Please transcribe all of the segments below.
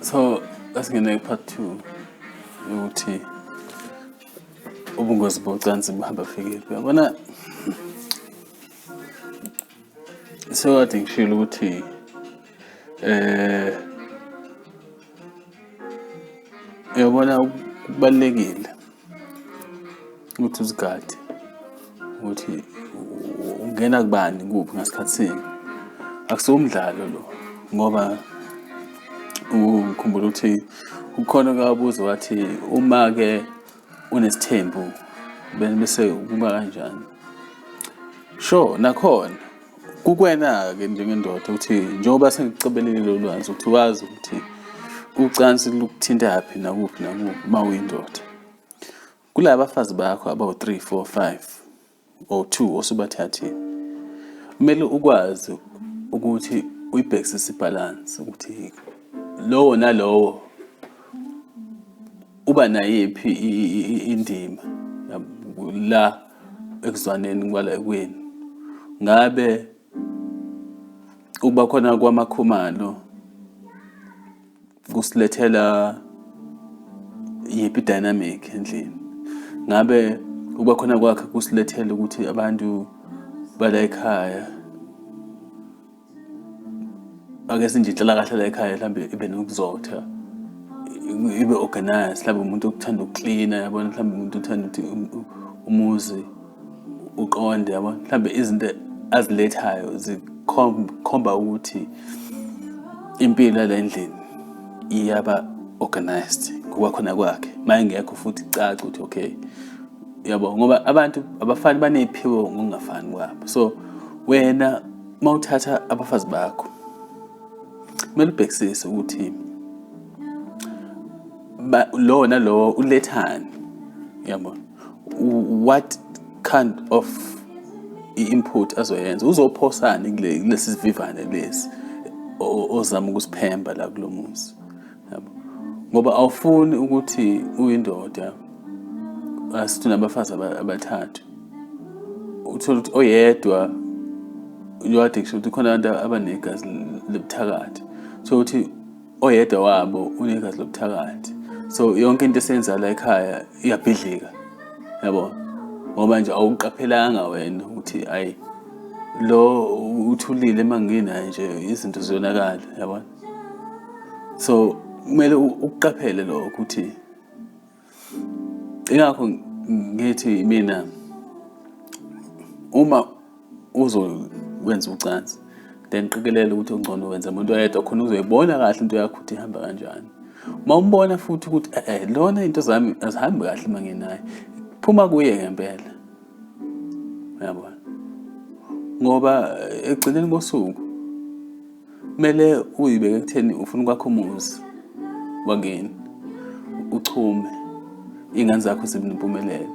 So asingene ku-part 2 yokuthi ubungozi bocansi buhamba fikephi. Uyabona, sekade ngishilo ukuthi uyabona kubalulekile ukuthi uzigade ukuthi ungena kubani kuphi ngasikhathi sini. Akusiwo umdlalo lo, ngoba ukhumbula ukuthi ukhona okabuza wathi uma-ke unesithembu bese kuba kanjani. Sure, nakhona kukwena-ke njengendoda ukuthi njengoba sengikucebelile lolu lwazi ukuthi wazi ukuthi ucansi lukuthintaphi nakuphi nakuphi uma uyindoda. Kulaba bafazi bakho abawu-3, 4, 5 or 2 osubathathile, kumele ukwazi ukuthi uyibhekisise ibhalansi ukuthi lowo nalowo uba nayiphi indima la ekuzwaneni kwala kwenu. Ngabe ukuba khona kwamakhumalo kusilethela yiphi dynamic endlini? Ngabe ukuba khona kwakhe kusilethela ukuthi abantu bala ekhaya ake sinje inhlalakahle la ekhaya mhlambe ibe nokuzotha, ibe organized, mhlambe umuntu okuthanda ukuklina, yabona, mhlambe umuntu uthanda ukuthi umuzi uqonde, yabona, mhlambe izinto azilethayo zikhomba ukuthi impilo yale ndlini iyaba organized kuba khona kwakhe. Uma engekho futhi kucace ukuthi okay, yabo, ngoba abantu abafani baney'phiwo ngokungafani kwabo. So wena uma uthatha abafazi bakho kumele ubhekisise ukuthi lowo nalowo ulethani, yabo, what kind of i-input azoyenza, uzophosani kulesi sivivane lesi ozama ukusiphemba la kulo muzi, yabo, ngoba awufuni ukuthi uyindoda asithi unabafazi abathathu, uthole ukuthi oyedwa uyade kusho ukuthi khona abantu abanegazi lobuthakathi, so ukuthi oyedwa wabo unegazi lobuthakathi, so yonke into esenza la ekhaya iyabhidlika, yabo, ngoba nje awuqaphelanga wena ukuthi ayi lo uthulile uma nginaye nje izinto ziyonakala, yabona. So kumele ukuqaphele lokho ukuthi ingakho ngithi mina uma uzokwenza ucansi then qikelela ukuthi ongcono wenza umuntu oyedwa khona uzoyibona kahle into yakho ukuthi ihamba kanjani. Uma umbona futhi ukuthi lona into zami azihambi kahle uma nginaye, phuma kuye ngempela, uyabona, ngoba ekugcineni kosuku kumele uyibeke ekutheni ufuna ukwakha umuzi wakini, uchume, iy'ngane zakho zibe nempumelelo,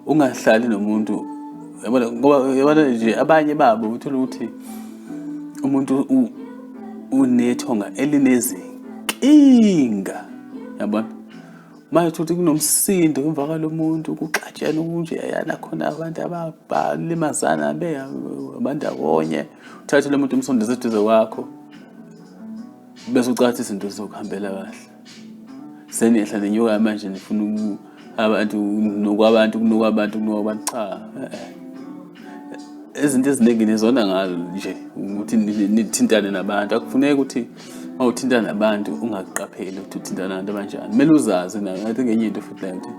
ungahlali nomuntu, yabona, ngoba yabona nje abanye babo uthola ukuthi umuntu unethonga elinezinkinga, yabona. Manje uthi kunomsindo emva kwalo muntu, kuxatshene kunje yana khona abantu abalimazana abandawonye, uthathe lo muntu umsondeze eduze kwakho bese ucathi izinto zizokuhambela kahle. Seniyehla nenyuka manje nifuna abantu nokwabantu kunuka abantu kunuka abantu, cha, izinto eziningi nizona ngalo nje ukuthi nithintane nabantu. Akufuneki ukuthi uma uthintana nabantu ungakuqapheli ukuthi uthintana nabantu abanjani, kumele uzazi nayo. I think enye into futhi leyo ukuthi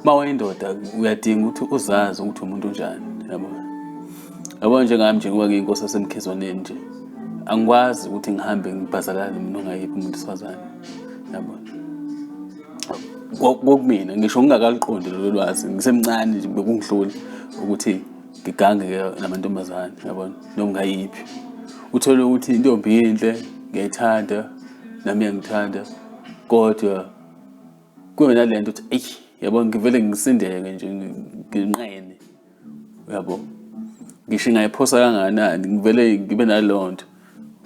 uma uyindoda uyadinga ukuthi uzazi ukuthi umuntu unjani, yabo. Yabo njengami nje ngoba ngiyinkosi yasemkhizwaneni nje, angikwazi ukuthi ngihambe ngibhazalane nomuntu ongayiphi umuntu wesifazane, yabo. Kokumina ngisho ngingakaliqondi lolo lwazi, ngisemncane nje bekungihlula ukuthi ngigange namantombazane, yabona, noma ngayiphi. Uthole ukuthi intombi yinhle, ngiyayithanda, nami iyangithanda, kodwa kube nalento ukuthi eyi, yabo, ngivele ngisindeke nje nginqene, yabo, ngisho ingayiphosa kangakanani ngivele ngibe naleyo nto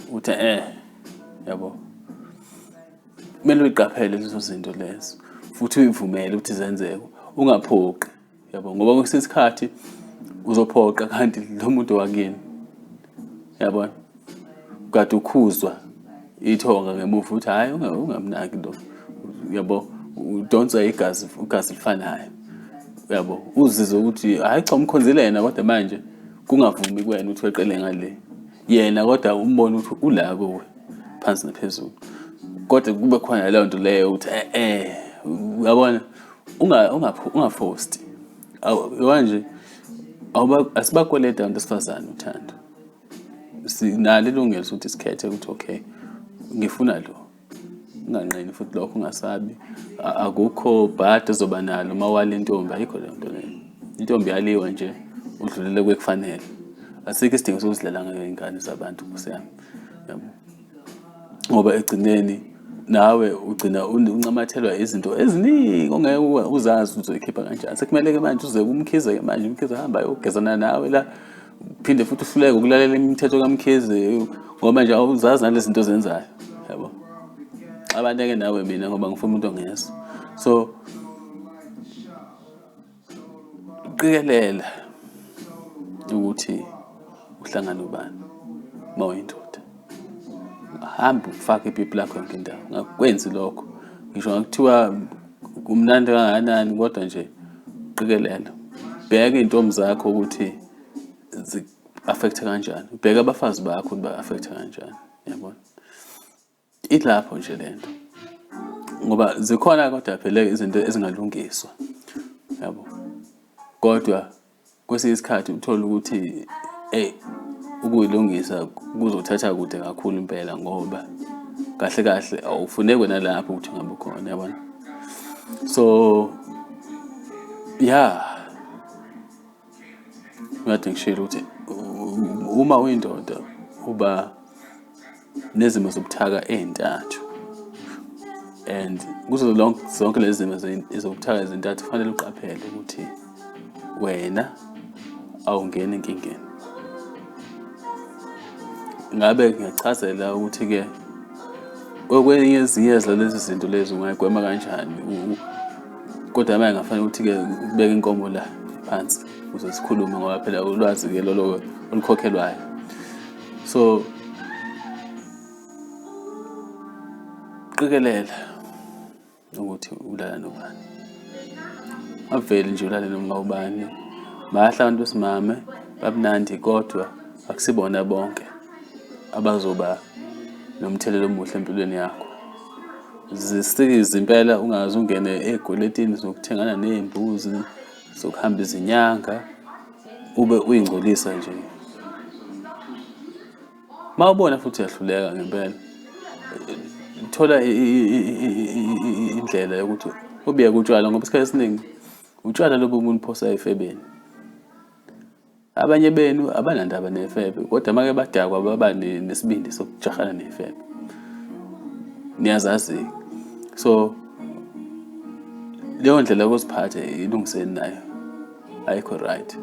ukuthi yabo. Kumele uyiqaphele lezo zinto lezo futhi uyivumele ukuthi zenzeke, ungaphoqi, yabo, ngoba kwesinye isikhathi uzophoqa kanti lo muntu wakini, yabona, kade ukhuzwa ithonga ngemuva uthi hhayi ungamnaki lo, uyabo, udonsa igazi, igazi lifanayo, uyabo, uzizwe ukuthi hhayi cha umkhonzile yena, kodwa manje kungavumi kuwena ukuthi weqele ngale yena, kodwa umbone ukuthi ula kuwe phansi naphezulu, kodwa kube khona leyo nto leyo ukuthi uyabona, ungafosti yabona nje, asibakweleta abantu besifazane uthando, sinalo ilungelo ukuthi sikhethe ukuthi okay ngifuna lo, unganqeni futhi lokho, ungasabi, akukho bhadi ozoba nalo uma wala intombi, ayikho leyo nto leyo, intombi yaliwa nje udlulele kwekufanele, asikho isidingo sokuzidlala ngayo iy'ngane zabantu nkosi yami, yabo, ngoba ekugcineni nawe ugcina uncamathelwa izinto eziningi ongeke uzazi uzoyikhipha kanjani. Sekumele-ke manje uze kuMkhize-ke manje, uMkhize ahamba ayogezana nawe la, uphinde futhi uhluleke ukulalela imithetho kaMkhize ngoba nje awuzazi nalezi zinto ozenzayo, yabo. Xabaneke nawe mina ngoba ngifuna umuntu ongezwa. So qikelela ukuthi uhlangana ubani uma uyindoda, hamba ufake ipipi lakho yonke indawo, ngakwenzi lokho ngisho ngakuthiwa kumnandi kangakanani, kodwa nje qikelela, bheka iy'ntombi zakho ukuthi zi-affect-e kanjani, bheka abafazi bakho ukuthi ba-affect-e kanjani, yabona, ilapho nje lento, ngoba zikhona kodwa phela izinto ezingalungiswa, yabo, kodwa kwesinye isikhathi uthola ukuthi eyi ukuyilungisa kuzothatha kude kakhulu impela, ngoba kahle kahle awufuneki nalapho ukuthi ungabe ukhona, yabona. So yeah, ngade ngishilo ukuthi uma uyindoda uba nezimo zobuthaka ey'ntathu, and kuzo zonke lezi zimo zobuthaka ezintathu kufanele uqaphele ukuthi wena awungeni enkingeni. Ngabe ngiyachazela ukuthi-ke kwenye ezinye zalezi zinto lezi ungayigwema kanjani, kodwa manje ngafanele ukuthi-ke ubeke inkomo la phansi ukuze sikhulume, ngoba phela ulwazi-ke lolo olukhokhelwayo. So qikelela ukuthi ulala nobani, avele nje ulale noma ubani. Bahle abantu besimame, babunandi, kodwa akusibona bonke abazoba nomthelela omuhle empilweni yakho. Zisikizi impela, ungaze ungene ey'kweletini zokuthengana ney'mbuzi, zokuhamba izinyanga, ube uyingcolisa nje. Uma ubona futhi uyahluleka ngempela, thola indlela yokuthi ubiyeke utshwala, ngoba isikhathi esiningi utshwala lobu buniphosa efebeni. Abanye benu abanandaba nefebe, kodwa make badakwa baba nesibindi sokujahana nefebe, niyazazi. So leyo ndlela yokuziphatha ilungiseni nayo, ayikho right.